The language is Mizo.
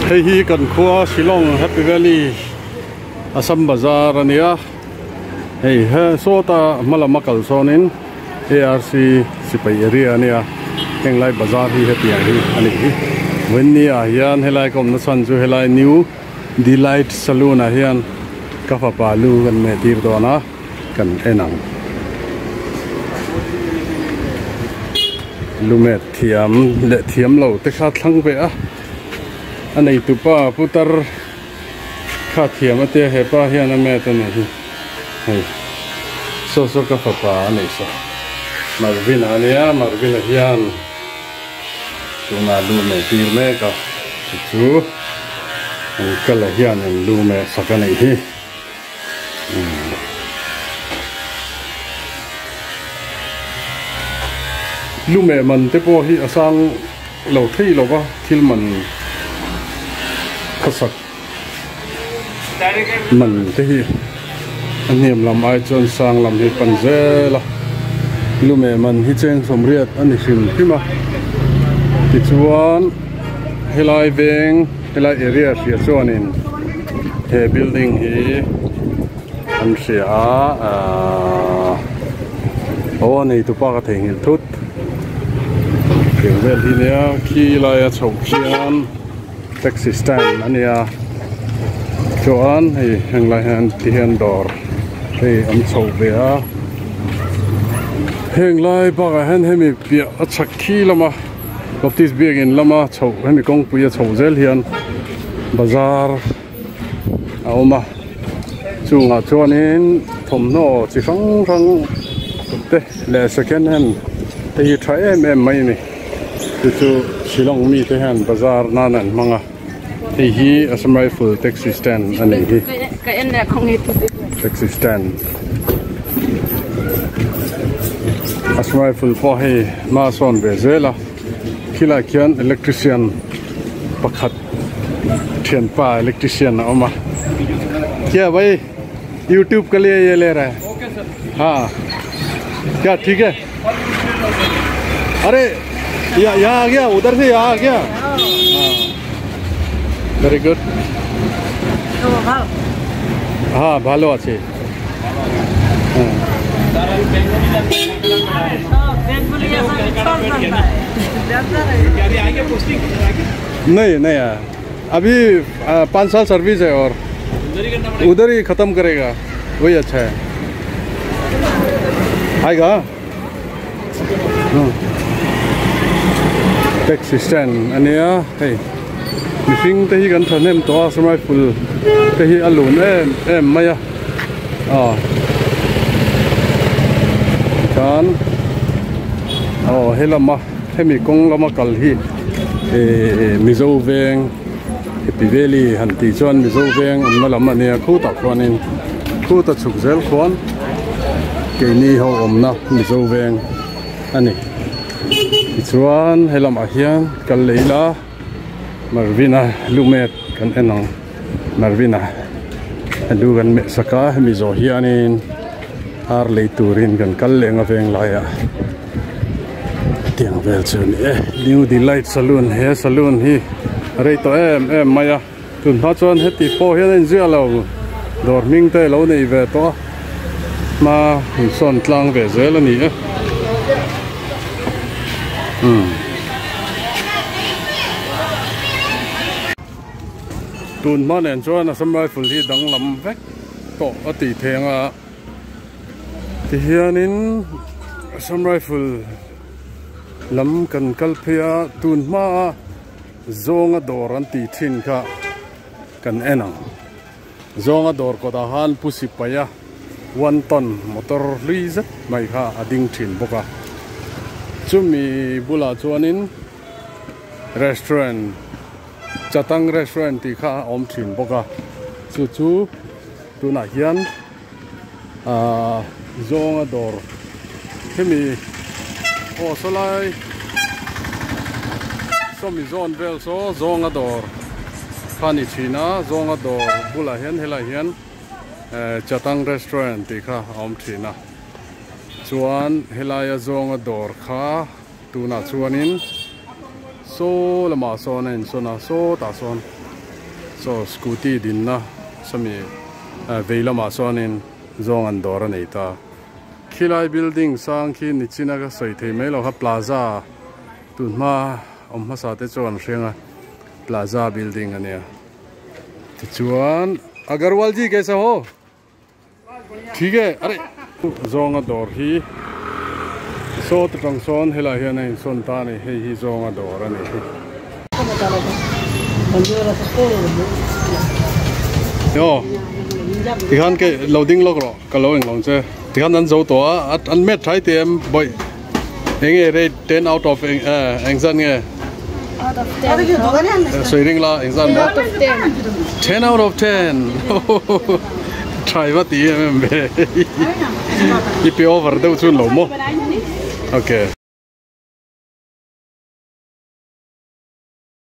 Hei hi kan khua Shillong Happy Valley Assam Bazar a nia hei he sawta hma lama kal sawnin ARC sipai area a nia heng lai bazar hi hetiang hi a nih hi Wenny ah hian helai ka awmna chhan chu helai New Delight Saloon ah hian ka fapa lu kan meh tir dawn a. Kan en ang. Lumet thiam leh thiam lo te kha thlang ve a. A neitu pa putar kha thiam a tia hepa hian a met a nih hi. Hei saw saw ka fapa a neih saw. Marvin-a a nia, Marvin-a hian tunah lu meh tir mek a. Chu chu an kala hian an lu meh sak a neih hi. Lumeh man te pawh hi a sang lo thei lo va, thil man khasak man te hi a hniam lam ai chuan sang lam hi pan zel a, lumeh man hi cheng sawmriat a ni hrim hrim a, tichuan helai veng helai area hria chuanin. He building hi an hria a ahh aw a nei tupa ka theihnghilh thut tiang vel hi nia khi laia chhoh khian taxi stand a nia chuan hei heng lai hian ti hian dawr hei an chho ve a heng lai bakah hian hemi piah a chhak khi lama. Baptist biakin lama chhoh hemi kawngpui a chhoh zel hian bazar a awm a chungah chuanin thawmhnaw chi hrang hrang te leh second hand te hi tha em em mai a ni chu chu Shillong mite hian bazar nan an hmang a hei hi Assam Rifle taxi stand a nih hi taxi stand Assam Rifle pawh hei hma sawn ve zel a khilai khian electrician pakhat thianpa electrician a awm a kya bhai youtube ke liye ye le raha hai ha kya theek hai अरे यहाँ आ गया उधर से यहाँ आ गया very good হ্যাঁ ভালো আছে হ্যাঁ नहीं नहीं आया अभी 5 साल सर्विस है और उधर ही ख़त्म करेगा वही अच्छा है आएगा Taxi stand a nia hei mihring te hi kan thahnem tawh a Assam Rifle te hi a lun em em mai a aw tikhan aw helama hemi kawng lama kal hi ehh Mizo veng Happy Valley han tih chuan Mizo veng awmna lam a nia khutah khuanin khuta chhuk zel khuan keini ho awmna Mizo veng a ni. Tichuan he lamah hian kal leh ila Marvin-a lu mek kan en ang Marvin-a lu kan meh sak a hemi zawh hianin ar lei turin kan kal leh ang a veng laiah tiang vel chu a ni e New Delight Saloon he saloon hi a rei tawh em em mai a tun hma chuan heti pawh hian a inziah lo dawr hming te lo nei ve tawh a hma insawn tlang ve zel a ni e umm tun hma nen chuan Assam Rifle hi danglam vek tawh a tih theih ang a tihianin Assam Rifle lam kan kal phei a tun hma a Zawnga dawr an tih thin kha kan en ang. Zawnga dawr kawtah khan Pu Sipaia one ton motor hlui zet mai kha a ding thin bawk a. Chumi bulah chuanin restaurant Chatang restaurant tih kha a awm thin bawk a. Chu chu tunah hian Ahh zawnga dawr hemi aw sawlai sawmi zawn vel saw zawnga dawr kha ni thin a zawnga dawr bulah hian helai hian eh chatang restaurant tih kha a awm thin a chuan helaia zawnga dawr kha tunah chuanin saw lamah sawn a insawn a sawtah sawn. Saw scooty dinna sawmi vei lamah sawnin zawng an dawr a nei ta. Khilai building sang khi nichina ka sawi thei mai lo kha plaza tunhma awm hmasa te chu an hriang a plaza building a nia. Tichuan Agarwal ji kaisa ho? Thik e are zawnga dawr hi saw te tang sawn helai hian a insawn ta a ni hei hi zawnga dawr a ni hi. Aw tikhan kei lo ding lawk rawh ka lo englo ang che tikhan an zo tawh a an met thai tih em bawih enge rate ten out of engzat nge Sawi ring la engzat maw? 10 out of 10 Try va ti em em ve I pe over deuh chun lo maw? Okay.